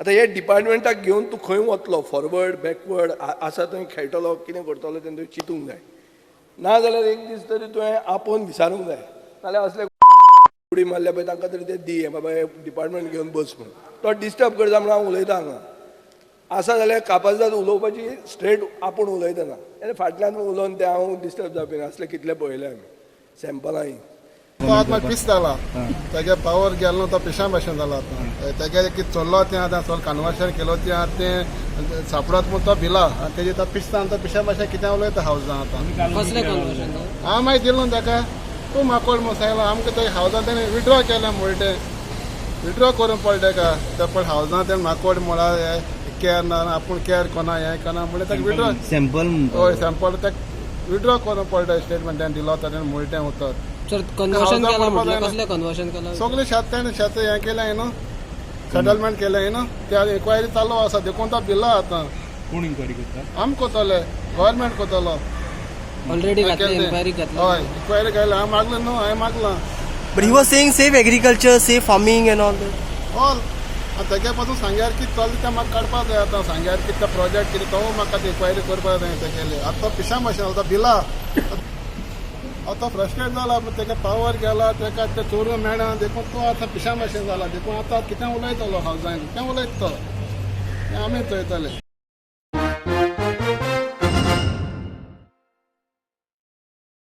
आतां हे डिपार्टमेंटाक घेवन तूं खंय वतलो, फॉरवर्ड बॅकवर्ड आसा थंय खेळटलो, कितें करतलो तें तुवें चिंतूंक जाय. ना जाल्यार एक दीस तरी तुवें आपोवन विचारूंक जाय. नाल्यार असले उडी मारल्या पळय तांकां तरी ते दी, बाबा हे डिपार्टमेंट घेवन बस म्हणून. तो डिस्टर्ब करता म्हणून हांव उलयतां हांगा. आसा जाल्यार कापाजदाद उलोवपाची स्ट्रेट आपूण उलयतना आनी फाटल्यान उलोवन ते हांव डिस्टर्ब जावपी ना. असले कितले पळयले आमी सॅम्पलां ही. तो आतां मागीर पीस जाला, तेगे पावर गेलो न्हू, तो पिशां भाशेन जाला आतां. तेगे कितें चल्लो तें आतां चल कन्वर्शन केलो तें आतां तें सापडत म्हूण तो भिला आनी तेजे तो पिसता आनी तो पिशा भाशेन कितें उलयता हावजां आतां. कसलें कन्वर्शन? हांव मागीर दिलो न्हू ताका, तूं माकोड मसायला आमकां ते हावजां तेणें विड्रॉ केलें म्हणटे विड्रॉ करून पडले तेका. ते पळय हावजां तेणें माकोड म्हळ्यार हें कॅर ना, आपूण कॅर कोना हें कोना म्हणलें ताका विड्रॉ. सॅम्पल. हय, सॅम्पल ताका विड्रॉ करून पडलें स्टेटमेंट तेणें दिलो तेणें म्हणटें उतर. सर, कन्वर्शन हावजां केलां पडपा म्हटलें. जायना. कसलें कन्वर्शन केलां? सगळे शेत तेणें शेत हें केलें न्हू, सेटलमेंट केलें न्हू, ते इन्क्वायरी चालू आसा देखून तो भिला आतां. कोण इन्क्वायरी करता? आम कोतले, गव्हर्मेंट कोतलो. ऑलरेडी घातले, इन्क्वायरी घातली? हय, इन्क्वायरी घातली. हांवें मागलें न्हू, हांवें मागलां. But he was saying save agriculture, save farming and all that. All आनी तेगे पासून सांग्यार कितें चल्ला तें म्हाका काडपा जाय आतां. सांग्यार कितें ते प्रोजेक्ट कितें तो म्हाका इन्क्वायरी करपा जाय तेगेली. आतां तो पिशा भाशेन जालो, तो भिला आतां, फ्रस्ट्रेट जाला. तेका पावर गेला, तेका ते चोरून मेळना देखून तो आतां पिशा भाशेन जाला. देखून आतां कितें उलयतलो, हावजान कितें उलयता तो, तें आमी चोयतले.